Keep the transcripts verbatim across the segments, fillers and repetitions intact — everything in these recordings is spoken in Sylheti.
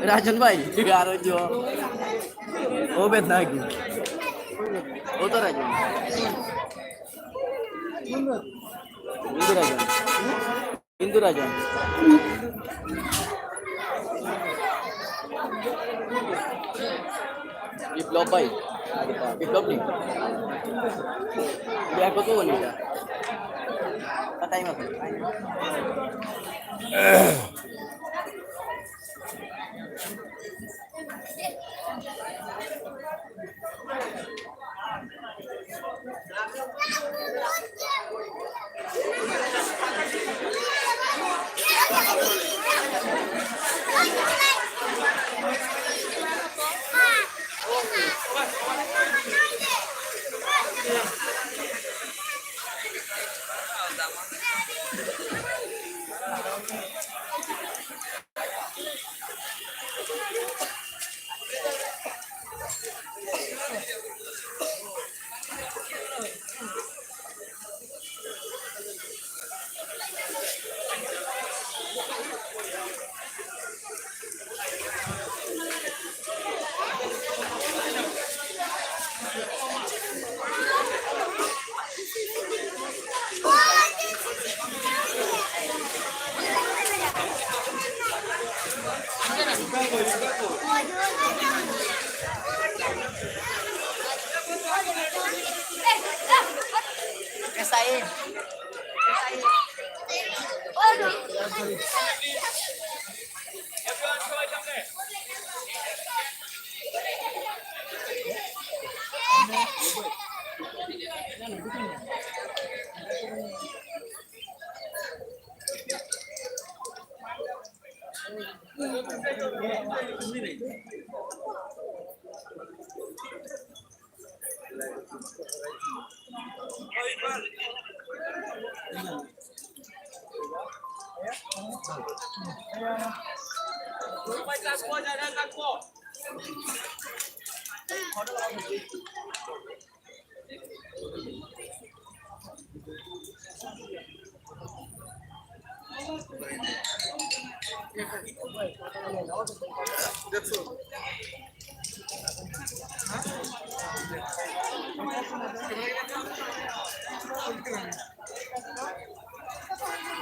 রাজন ভাই, আর ওই যে ও বেদ নাকি? ও তো রাজন। কিন্তু রাজন। কিন্তু রাজন। বিপ্লব ভাই। বিপ্লব নি? বিয়া কত বলি এটা? টাইম আছে।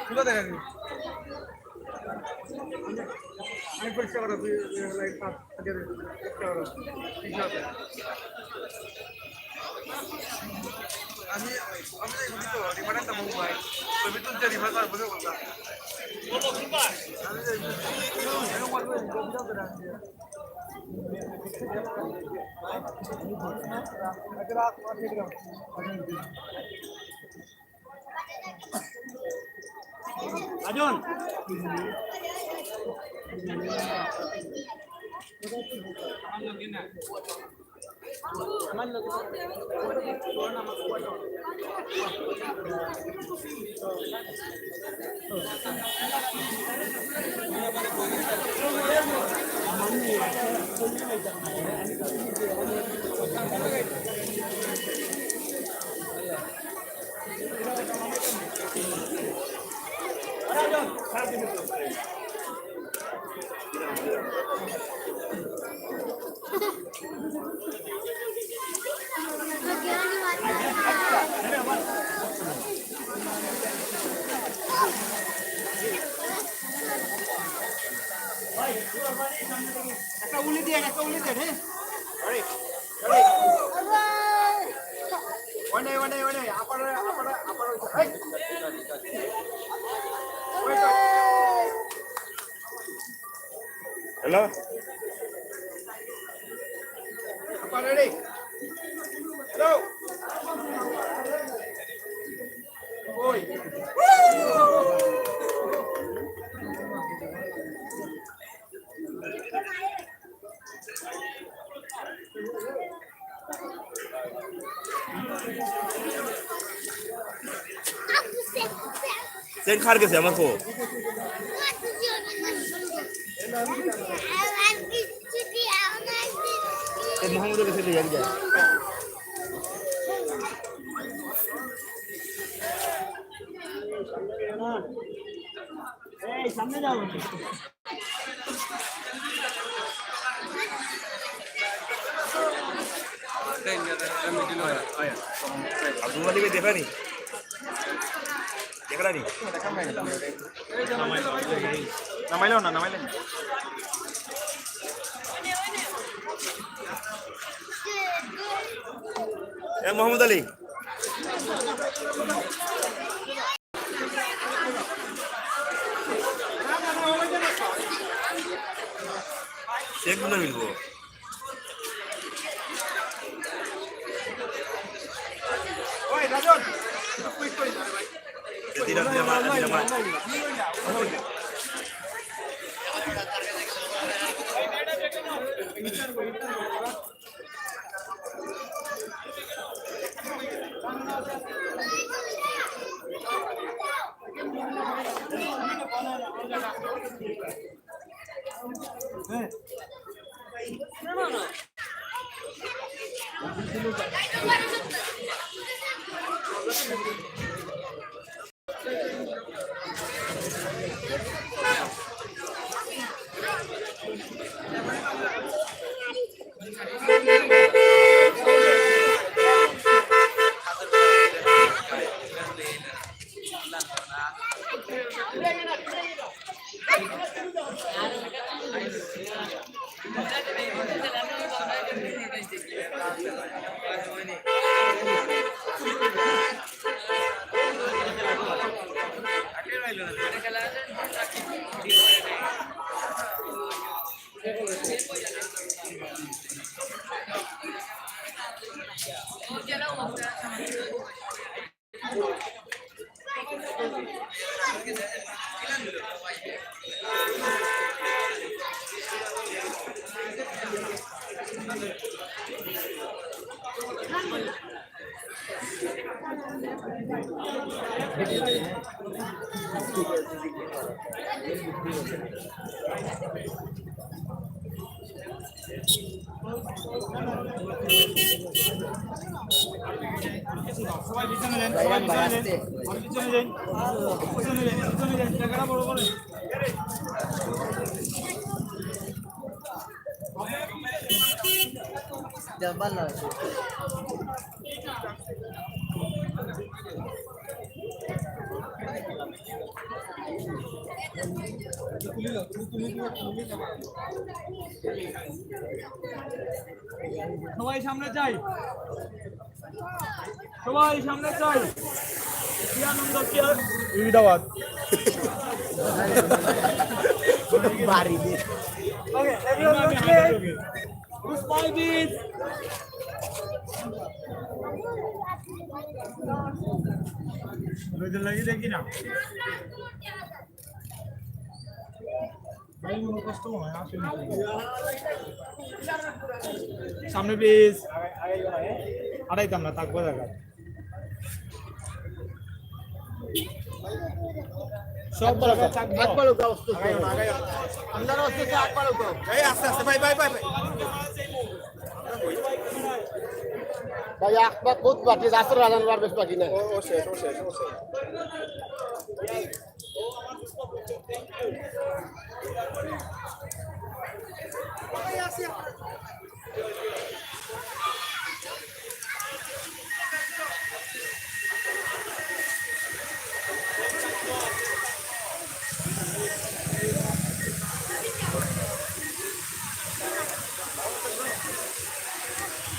তুলে দেখা দিবি। আমি পরিষ্কার করে দিই, লাইট পাঁচ হাজার পরিষ্কার করে দিই। ঠিক আছে। আমি, আমি তো এগুলি তো রিভার্স একটা মুভ ভাই। ছবি তুলতে রিভার্স আর বুঝে বলতাম। আমি তো এগুলি, এরকম করে ভিডিও করে রাখছি। রাজন। একটা উলি দিয়ে, একটা উলি দিয়ে, হ্যাঁ? Ready? Ready? One day, one day, one day. Upper, upper, upper. Hey! Wait, wait. Hello? Upper, ready? Hello? Oi. Sen খার গেছে আমার ফো। এ মোহাম্মদ গেছে, তুই যাবি যা। এই, সামনে যাও। আব্দুল মালিক ভাই দেখরা নি? দেখরা নি? নামাইলো না, নামাইলো না। এ মোহাম্মদ আলী। সে কোথায় মিলবো? সবাই পিছনে যান, সবাই পিছনে যান, পিছনে যান, পিছনে যান, পিছনে যান, জায়গাটা বড় করেন। সবাই সামনে যাই, সবাই সামনে যাই। কি আনন্দ, কি আর- জিন্দাবাদ। বাড়ি দিয়ে। Okay, everyone, okay. Smile, please. সামনে, প্লিজ। আড়াইতাম না, থাকবো জায়গা। সব জায়গায় থাকবো। আগ বাড়ো, আগ বাড়ো। আপনারা আস্তে আস্তে আগ বাড়ো। এই আস্তে আস্তে, ভাই, ভাই, ভাই, ভাই। ভাই, এক পা খুব বাকি, রাস্তার রাজান আর বেশ বাকি নাই। ও, ও শেষ, ও শেষ, ও শেষ।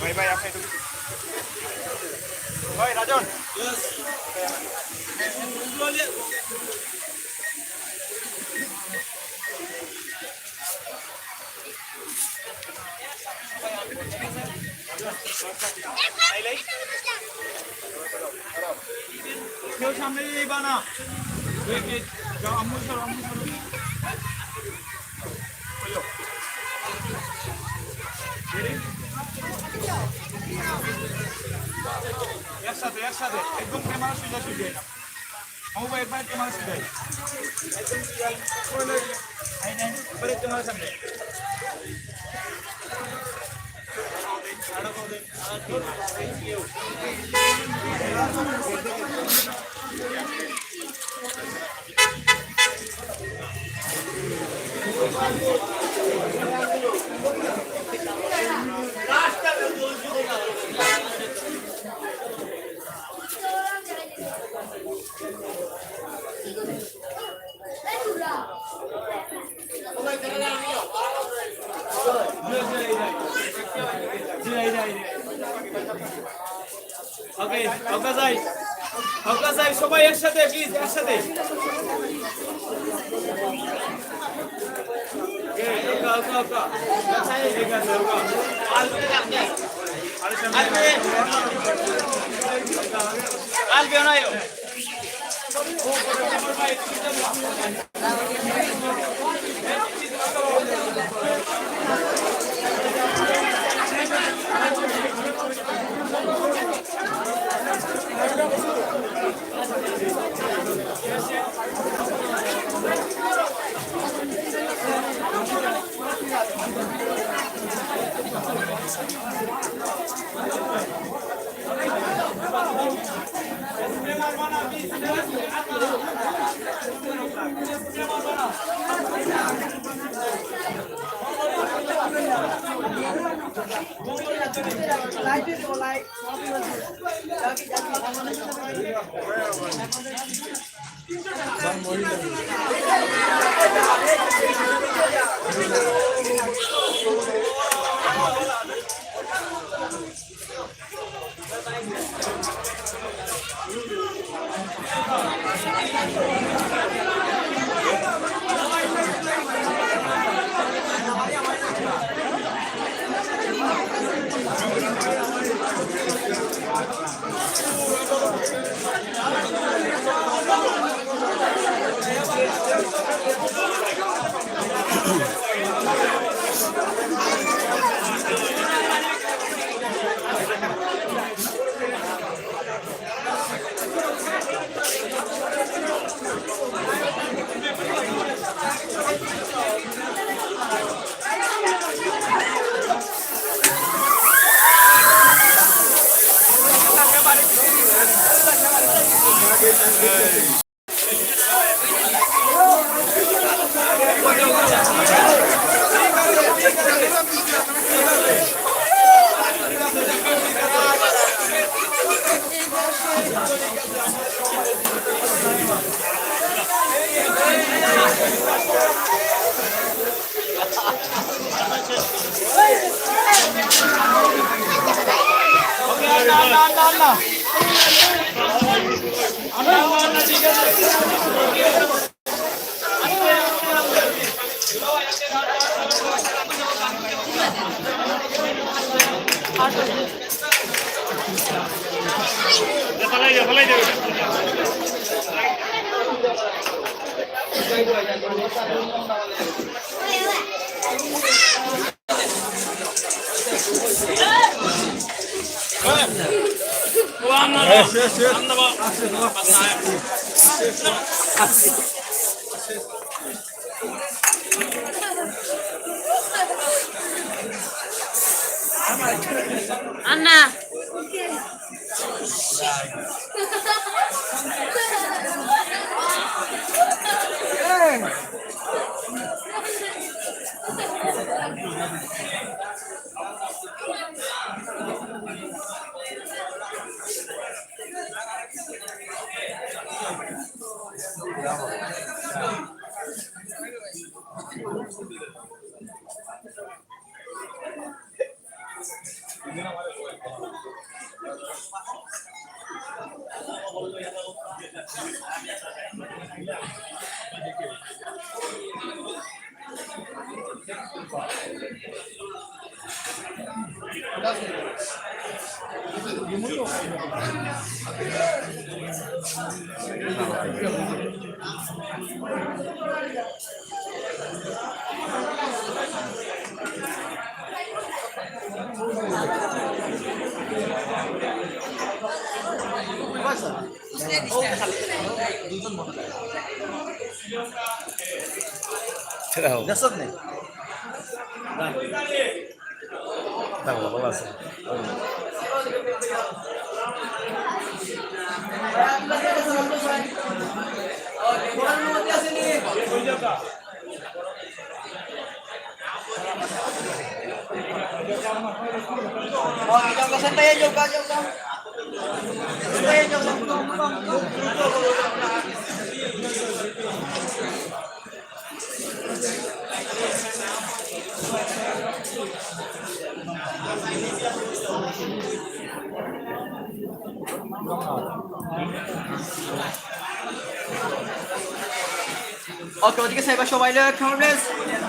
ভাই, ভাই, আপনি একটু, ভাই, রাজন। কেউ সামনে যাইবা না। এই, এই, যাও, আম্মু সরো, আম্মু সরো। একসাথে, একসাথে, একদম ক্যামেরা সোজা সোজা। ও ভাই, একবার ক্যামেরা সোজা। একদম সোজা। এই নেন, একবারে ক্যামেরা সামনে। ওকে, ওকে যাই। ওকে যাই, সবাই একসাথে, প্লিজ, একসাথে। ওকে, ওকে, ওকে, ওকে। ঠিক আছে, ওকে। আরে সামনে। আন্না। দেখছত নি? না, ভালো আছে। ওকে, ওদিকে সাইবা সবাই লয়ে, come on, please।